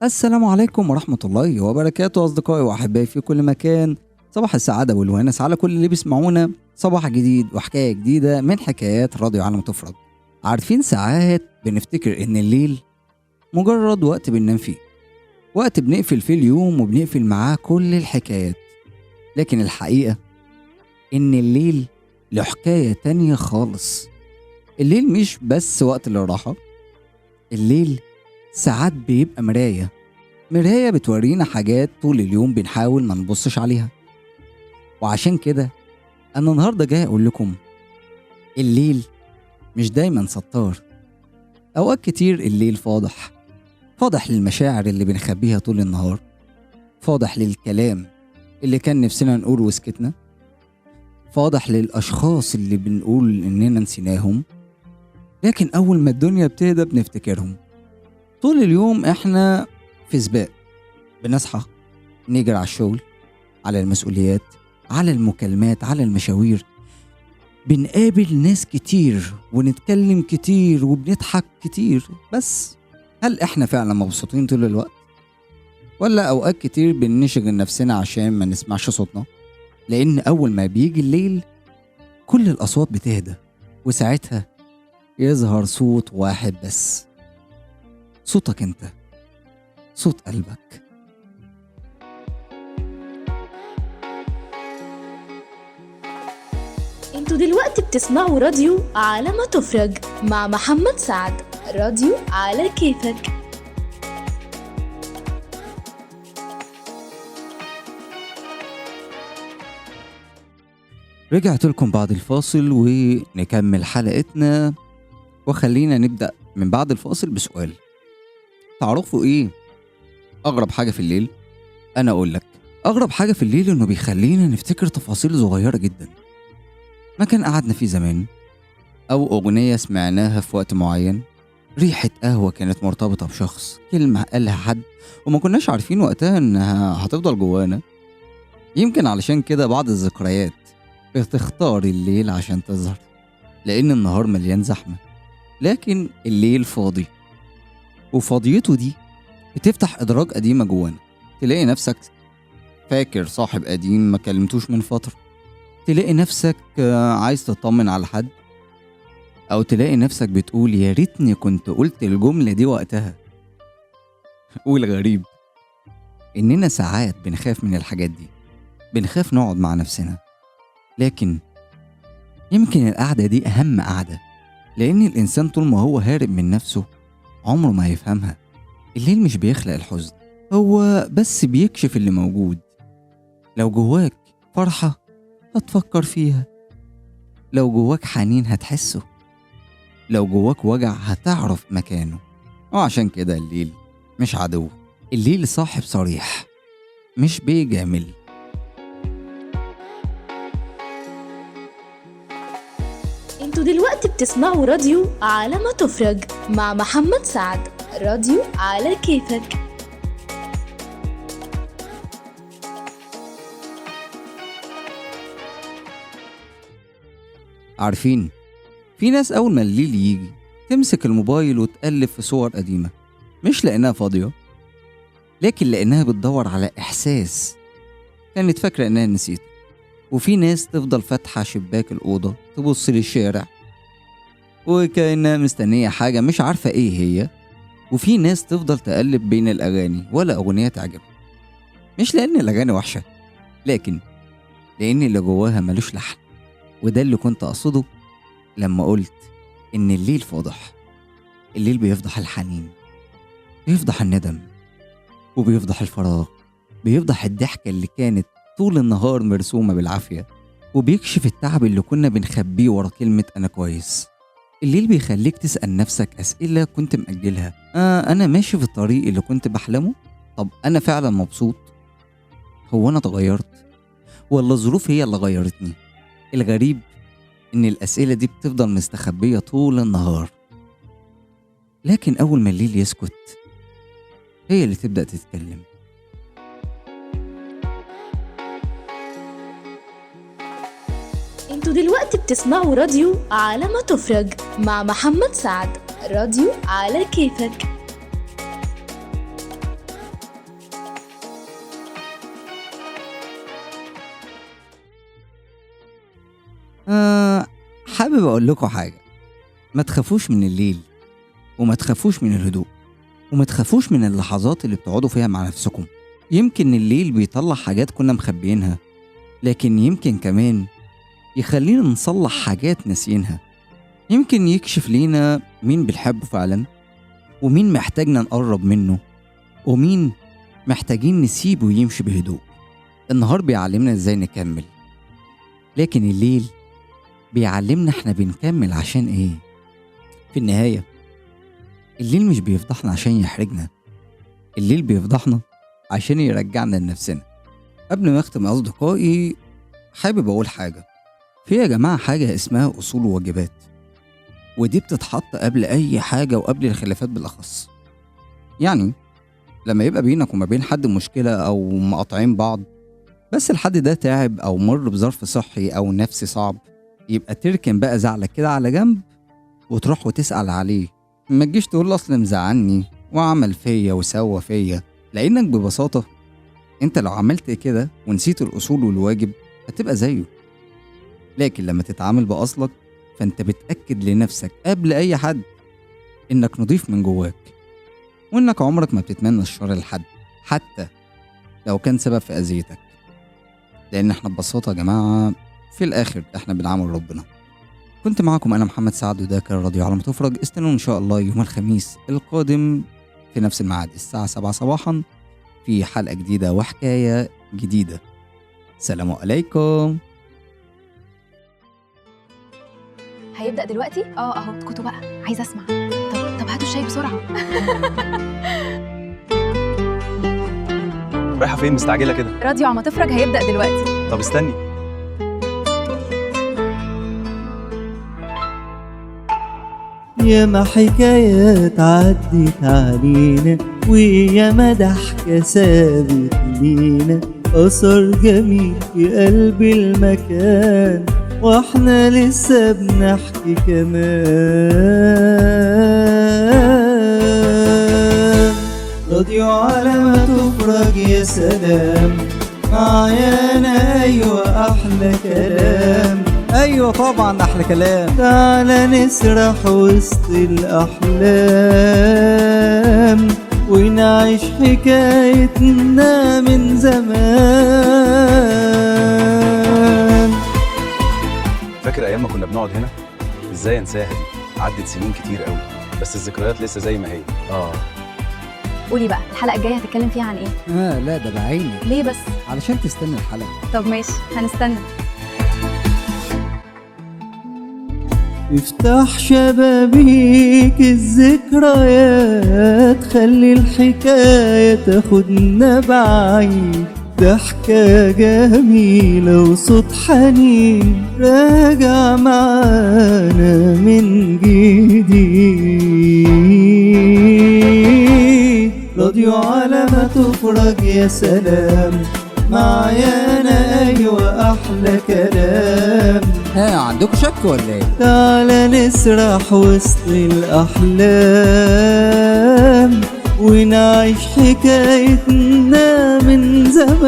السلام عليكم ورحمة الله وبركاته أصدقائي وأحبائي في كل مكان. صباح السعادة والونس على كل اللي بيسمعونا. صباح جديد وحكاية جديدة من حكايات راديو عالم تفرج. عارفين ساعات بنفتكر إن الليل مجرد وقت بننام فيه، وقت بنقفل فيه اليوم وبنقفل معاه كل الحكايات، لكن الحقيقة إن الليل له حكاية تانية خالص. الليل مش بس وقت للراحة، الليل ساعات بيبقى مراية، مراية بتورينا حاجات طول اليوم بنحاول ما نبصش عليها. وعشان كده أنا النهاردة جاي أقول لكم الليل مش دايما ستار. أوقات كتير الليل فاضح، فاضح للمشاعر اللي بنخبيها طول النهار، فاضح للكلام اللي كان نفسنا نقوله وسكتنا، فاضح للأشخاص اللي بنقول إننا نسيناهم، لكن أول ما الدنيا بتهدى بنفتكرهم. طول اليوم إحنا في سباق، بنصحى نجري على الشغل، على المسؤوليات، على المكالمات، على المشاوير، بنقابل ناس كتير ونتكلم كتير وبنضحك كتير، بس هل إحنا فعلا مبسوطين طول الوقت؟ ولا أوقات كتير بنشغل نفسنا عشان ما نسمعش صوتنا؟ لأن أول ما بيجي الليل كل الأصوات بتهدى، وساعتها يظهر صوت واحد بس، صوتك أنت، صوت قلبك. انتوا دلوقتي بتسمعوا راديو على ما تفرج مع محمد سعد، راديو على كيفك. رجعت لكم بعد الفاصل ونكمل حلقتنا، وخلينا نبدأ من بعد الفاصل بسؤال. تعرفوا ايه اغرب حاجة في الليل؟ انا اقول لك اغرب حاجة في الليل انه بيخلينا نفتكر تفاصيل صغيرة جدا، مكان قعدنا فيه زمان، او اغنية سمعناها في وقت معين، ريحة قهوة كانت مرتبطة بشخص، كلمة قالها حد وما كناش عارفين وقتها انها هتفضل جوانا. يمكن علشان كده بعض الذكريات بتختار الليل عشان تظهر، لأن النهار مليان زحمة لكن الليل فاضي، وفاضيته دي بتفتح إدراج قديمة جوانا. تلاقي نفسك فاكر صاحب قديم ما كلمتوش من فترة، تلاقي نفسك عايز تطمن على حد، أو تلاقي نفسك بتقول يا ريتني كنت قلت الجملة دي وقتها. والغريب إننا ساعات بنخاف من الحاجات دي، بنخاف نقعد مع نفسنا، لكن يمكن القعدة دي أهم قعدة، لأن الإنسان طول ما هو هارب من نفسه عمره ما هيفهمها. الليل مش بيخلق الحزن، هو بس بيكشف اللي موجود. لو جواك فرحة هتفكر فيها، لو جواك حنين هتحسه، لو جواك وجع هتعرف مكانه. وعشان كده الليل مش عدو، الليل صاحب صريح مش بيجامل. انتوا دلوقتي بتسمعوا راديو على ما تفرج مع محمد سعد، راديو على كيفك. عارفين في ناس أول ما الليل يجي تمسك الموبايل وتقلب في صور قديمة، مش لأنها فاضية، لكن لأنها بتدور على إحساس كانت فاكرة إنها نسيته. وفي ناس تفضل فاتحة شباك الأوضة تبص للشارع وكأنها مستنية حاجة مش عارفة إيه هي. وفي ناس تفضل تقلب بين الأغاني ولا أغنية تعجبها، مش لأن الأغاني وحشة، لكن لأن اللي جواها ملوش لحن. وده اللي كنت أقصده لما قلت إن الليل فاضح. الليل بيفضح الحنين، بيفضح الندم، وبيفضح الفراغ، بيفضح الضحكة اللي كانت طول النهار مرسومة بالعافية، وبيكشف التعب اللي كنا بنخبيه ورا كلمة أنا كويس. الليل بيخليك تسأل نفسك أسئلة كنت مأجلها. أنا ماشي في الطريق اللي كنت بحلمه؟ طب أنا فعلا مبسوط؟ هو أنا اتغيرت ولا الظروف هي اللي غيرتني؟ الغريب إن الأسئلة دي بتفضل مستخبية طول النهار، لكن أول ما الليل يسكت هي اللي تبدأ تتكلم. انتوا دلوقتي بتسمعوا راديو على ما تفرج مع محمد سعد، راديو على كيفك. حابب أقول لكم حاجة، ما تخافوش من الليل، وما تخافوش من الهدوء، وما تخافوش من اللحظات اللي بتقعدوا فيها مع نفسكم. يمكن الليل بيطلع حاجات كنا مخبيينها، لكن يمكن كمان يخلينا نصلح حاجات ناسيينها. يمكن يكشف لينا مين بنحبه فعلا، ومين محتاجنا نقرب منه، ومين محتاجين نسيبه يمشي بهدوء. النهار بيعلمنا ازاي نكمل، لكن الليل بيعلمنا احنا بنكمل عشان ايه. في النهاية الليل مش بيفضحنا عشان يحرجنا، الليل بيفضحنا عشان يرجعنا لنفسنا. قبل ما اختم يا اصدقائي، حابب اقول حاجة. في يا جماعة حاجة اسمها اصول وواجبات، ودي بتتحط قبل اي حاجة وقبل الخلافات بالاخص. يعني لما يبقى بينك وما بين حد مشكلة او مقاطعين بعض، بس الحد ده تعب او مر بظرف صحي او نفسي صعب، يبقى تركن بقى زعلك كده على جنب وتروح وتسأل عليه. ما تجيش تقول اصل مزعلني وعمل فيا وسوى فيا، لانك ببساطة انت لو عملت كده ونسيت الاصول والواجب هتبقى زيه. لكن لما تتعامل بأصلك فانت بتأكد لنفسك قبل اي حد انك نضيف من جواك، وانك عمرك ما بتتمنى الشر لحد حتى لو كان سبب في اذيتك. لان احنا ببساطة يا جماعة في الاخر احنا بنعامل ربنا. كنت معاكم انا محمد سعد، وده كان راديو على ما تفرج. استنوا ان شاء الله يوم الخميس القادم في نفس الميعاد الساعة 7 صباحا في حلقة جديدة وحكاية جديدة. سلام عليكم. هيبدأ دلوقتي؟ اهو اسكتوا بقى، عايزة اسمع. طب هاتوا الشاي بسرعة. رايحة فين مستعجلة كده؟ راديو عم تفرج هيبدأ دلوقتي. طب استني. يا ما حكايات عدت علينا، ويا ما ضحكة سابت لينا أثر جميل في قلب المكان، واحنا لسه بنحكي كمان. راديو على ما تفرج، يا سلام معايا انا، ايوه احلى كلام. ايوه طبعا احلى كلام. تعالى نسرح وسط الاحلام، ونعيش حكايتنا من زمان. فاكر ايام ما كنا بنقعد هنا؟ ازاي انساها دي؟ عدت سنين كتير قوي، بس الذكريات لسه زي ما هي. قولي بقى الحلقة الجاية هتتكلم فيها عن ايه؟ لا ده بعيني. ليه بس؟ علشان تستنى الحلقة. طب ماشي هنستنى. افتح شبابيك الذكريات، خلي الحكاية تاخدنا بعيد. ضحكة جميلة وصوت حنين راجع معانا من جديد. راديو على ما تفرج، يا سلام معايا انا، ايوه احلى كلام. عندكم شك ولا ايه؟ تعالى نسرح وسط الاحلام، ونعيش حكايتنا من زمان.